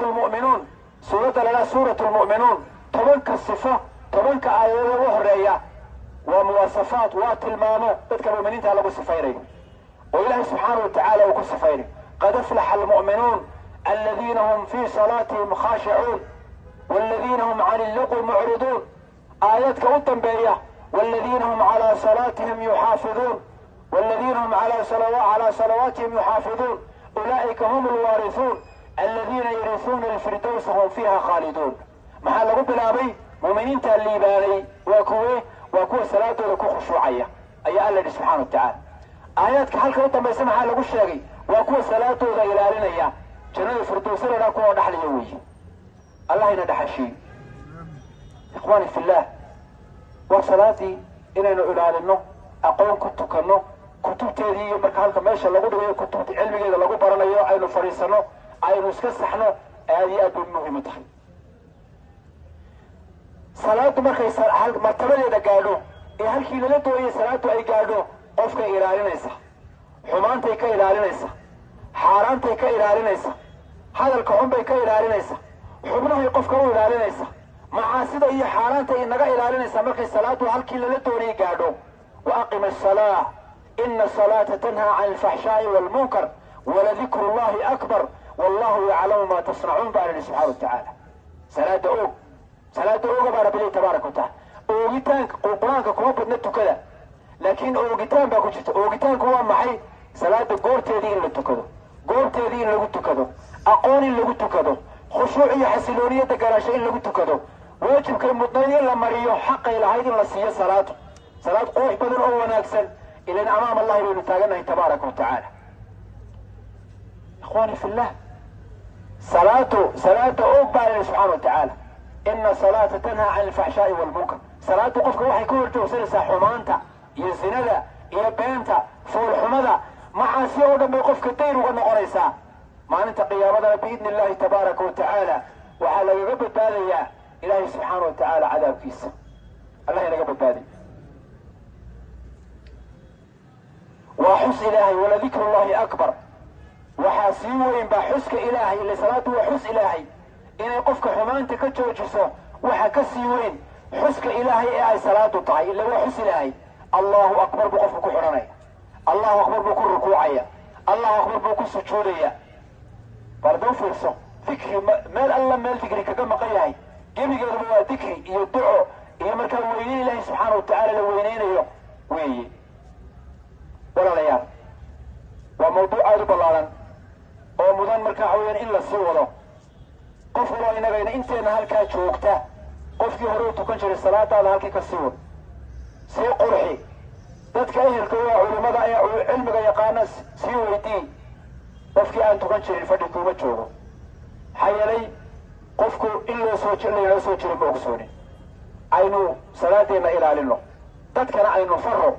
Suuratu Lmu'minuun, suuradda lalaa Suuratu Lmu'minuun, 10ka sifo, 10ka aayadood ugu horreeya waa muwaasafaat, waa tilmaamo dadka mu'miniinta lagu sifaynayo oo Ilaahay subxaana wa tacaala uu ku sifaynayo. Qad aflaxa almu'minuun aladiina hum fii salaatihim khaashicuun waladiina hum can illaqwi mucriduun. Aayadka u dambeeya, waladiina hum calaa salaatihim yuxaafiduun, waladiina hum calaa salawaatihim yuxaafiduun ulaa'ika hum alwaarisuun aladiina yarisuuna alfirdowsa hum fiiha khaaliduun. Maxaa lagu bilaabay? Mu'miniintaa liibaanay waa kuwe? Waa kuwa salaadooda ku khushuucaya ayaa Alla yidhi subxana wa tacaala. Aayaadka halka u dambaysa maxaa lagu sheegay? Waa kuwa salaadooda ilaalinaya, jannada firdowsanana kuwa dhaxlaya weeye. Allah ina dhaxashiiyo. Ikhwaani fillaah, war salaadii inaynu ilaalino, aqoon ku tukanno, kutubteedii iyo marka halka meesha lagu dhigayo kutubta cilmigeeda lagu baranayo aynu fadhiisanno, aynu iska saxno, aad iyo aad bay muhiim u tahay. Salaadu markay martabadeeda gaadho ee halkii lala doonayay salaadu ay gaadho, qofkay ilaalinaysa, xumaantay ka ilaalinaysa, xaaraantay ka ilaalinaysa, hadalka xunbay ka ilaalinaysa, xubnahay qofka u ilaalinaysa, macaasida iyo xaaraanta inaga ilaalinaysa markay salaadu halkii lala doonayay gaadho. Wa aqim asalaa ina asalaata tanhaa can alfaxshaa'i waalmunkar waladikru llahi akbar wallahu yaclamu ma tasnacuun, baa lihi subxana wa tacaala. Salaada oog, salaada ooga baa Rabbi leey tabaaraka wa tacala. Oogitaanka Qur-aanka kuma badna tukada, laakiin oogitaan baa ku jirta. Oogitaanku waa maxay? Salaada goorteedii in la tukado, goobteedii in lagu tukado, aqoon in lagu tukado, khushuuc iyo xasilooniyadda garaasho in lagu tukado, waajibkay mudnayd in la mariyo, xaqay lahayd in la siiyo. Salaadu salaad qurux badan oo wanaagsan, ilan amaam Allahi baynu taagannahay tabaaraka wa tacaala. Ikhwaani fillah, salaadu, salaada oog baa lihi subxana wa tacaala. Ina salaata tanhaa can alfaxshaa'i waalmunkar. Salaadu qofka waxay ka hor joogsanaysaa xumaanta iyo zinada iyo beenta, foolxumada, macaasi oo dhan bay qofka dayr uga noqonaysaa. Maalinta qiyaamadana biidni illahi tabaaraka wa tacaala waxaa lagaga badbaadayaa Ilaahay subxaana wa tacaala cadaabkiisa. Allah inaga badbaadiy. Waa xus Ilaahay, waladikru llahi akbar. Waxaa sii weyn baa xuska Ilaahay, ile salaadu waa xus Ilaahay. Inay qofka xumaanta ka joojiso waxa ka sii weyn xuska Ilaahay ee ay salaadu tahay, ila waa xus Ilaahay. Allahu akbar buu qofku ku xidhanaya, Allahu akbar buu ku rukuucaya, Allahu akbar buu ku sujuudaya. Bal u fiirso, dikri meel alla meel dikri kaga maqan yahay, gebigeeduba waa dikri iyo duco iyo markaa weyneyn Ilaahay subxaana wa tacaala la weyneynayo weeye. Walaalayaal, waa mawduuc aada u ballaaran oo mudan markaa waxa weyaan in la sii wado. Qof waloo inagayna inteenna halkaa joogta, qofkii hore u tukan jiray, salaadaada halkii ka sii wad, sii qurxi. Dadka ehelka waa culimmada ee cilmiga yaqaana sii weydii. Qofkii aan tukan jirin fadhi kuuma joogo, maxaa yeelay qofku in loo soo laynoo soo jiro ma ogsoonin. Aynu salaadeenna ilaalino, dadkana aynu faro.